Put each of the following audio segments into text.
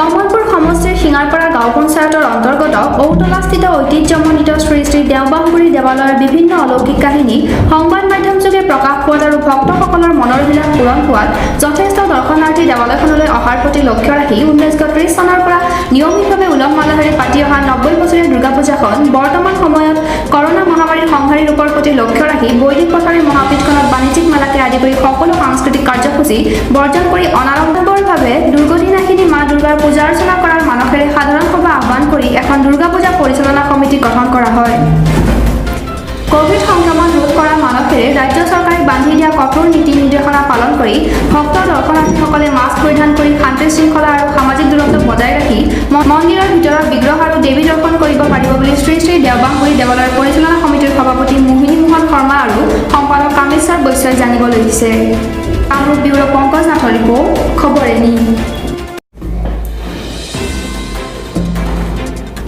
কমলপুৰ সমষ্টিৰ শিঙাৰপাৰা গাঁও পঞ্চায়তৰ অন্তৰ্গত ঔতলাস্থিত ঐতিহ্যমণ্ডিত শ্ৰী শ্ৰী দেওবাহগুৰি দেৱালয়ৰ বিভিন্ন অলৌকিক কাহিনী সংবাদ মাধ্যমযোগে প্ৰকাশ পোৱাত আৰু ভক্তসকলৰ মনৰ অভিলাষ পূৰণ হোৱাত যথেষ্ট দৰ্শনাৰ্থী দেৱালয়খনলৈ অহাৰ প্ৰতি লক্ষ্য ৰাখি 1930 চনৰ পৰা নিয়মিতভাৱে উলহ মালহেৰে পাতি অহা 90 বছৰীয়া দুৰ্গা পূজাখন বৰ্তমান সময়ত কৰোণা মহামাৰীৰ সংহাৰী ৰূপৰ প্ৰতি লক্ষ্য ৰাখি বৈদিক প্ৰথাৰে মহাপীঠখনত বাণিজ্যিক মেলাকে আদি কৰি সকলো সাংস্কৃতিক কাৰ্যসূচী বৰ্জন কৰি অনাড়ম্বৰভাৱে দুৰ্গতিনাশিনী মা দুৰ্গাৰ পূজা অৰ্চনা কৰাৰ মানসেৰে সাধাৰণ সভা আহ্বান কৰি এখন দুৰ্গা পূজা পৰিচালনা সমিতি গঠন কৰা হয়। কভিড সংক্ৰমণ ৰোধ কৰাৰ মানসেৰে ৰাজ্য চৰকাৰে বান্ধি দিয়া কঠোৰ নীতি নিৰ্দেশনা পালন কৰি ভক্ত দৰ্শনাৰ্থীসকলে মাস্ক পৰিধান কৰি শান্তি শৃংখলা আৰু সামাজিক দূৰত্ব বজাই ৰাখি মন্দিৰৰ ভিতৰত বিগ্ৰহ আৰু দেৱী দৰ্শন কৰিব পাৰিব বুলি শ্ৰী শ্ৰী দেওবাহগুৰি দেৱালয়ৰ পৰিচালনা সমিতিৰ সভাপতি মোহিনী মোহন শৰ্মা আৰু সম্পাদক কামেশ্বৰ বৈশ্যই জানিবলৈ দিছে। কামৰূপ ব্যুৰ' পংকজ নাথৰ ৰিপৰ্ট, খবৰ এনি।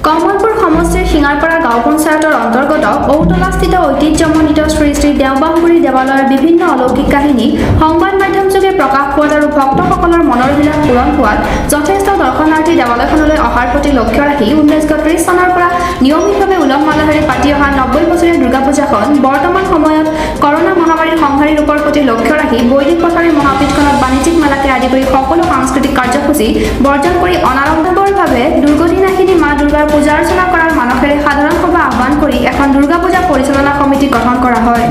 কমলপুৰ সমষ্টিৰ শিঙাৰপাৰা গাঁও পঞ্চায়তৰ অন্তৰ্গত ঔতলাস্থিত ঐতিহ্যমণ্ডিত শ্ৰী শ্ৰী দেওবাহগুৰি দেৱালয়ৰ বিভিন্ন অলৌকিক কাহিনী সংবাদ মাধ্যমযোগে প্ৰকাশ পোৱাত আৰু ভক্তসকলৰ মনৰ অভিলাষ পূৰণ হোৱাত যথেষ্ট দৰ্শনাৰ্থী দেৱালয়খনলৈ অহাৰ প্ৰতি লক্ষ্য ৰাখি 1930 চনৰ পৰা নিয়মিতভাৱে উলহ মালহেৰে পাতি অহা 90 বছৰীয়া দুৰ্গা পূজাখন বৰ্তমান সময়ত কৰোণা মহামাৰীৰ সংহাৰী ৰূপৰ প্ৰতি লক্ষ্য ৰাখি বৈদিক প্ৰথাৰে মহাপীঠখনত বাণিজ্যিক মেলাকে আদি কৰি সকলো সাংস্কৃতিক কাৰ্যসূচী বৰ্জন কৰি অনাড়ম্বৰভাৱে দুৰ্গতিনাশিনী মা দুৰ্গাৰ পূজা অৰ্চনা কৰাৰ মানসেৰে সাধাৰণ সভা আহ্বান কৰি এখন দুৰ্গা পূজা পৰিচালনা সমিতি গঠন কৰা হয়।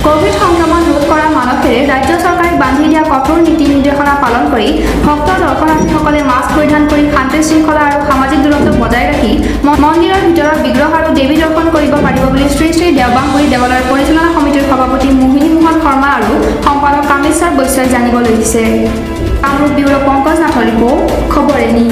কভিড সংক্ৰমণ ৰোধ কৰাৰ মানসেৰে ৰাজ্য চৰকাৰে বান্ধি দিয়া কঠোৰ নীতি নিৰ্দেশনা পালন কৰি ভক্ত দৰ্শনাৰ্থীসকলে মাস্ক পৰিধান কৰি শান্তি শৃংখলা আৰু সামাজিক দূৰত্ব বজাই ৰাখি মন্দিৰৰ ভিতৰত বিগ্ৰহ আৰু দেৱী দৰ্শন কৰিব পাৰিব বুলি শ্ৰী শ্ৰী দেওবাহগুৰি দেৱালয়ৰ পৰিচালনা সমিতিৰ সভাপতি মোহিনী মোহন শৰ্মা আৰু সম্পাদক কামেশ্বৰ বৈশ্যই জানিবলৈ দিছে। কামৰূপ ব্যুৰ' পংকজ নাথৰ ৰিপৰ্ট, খবৰ এনি।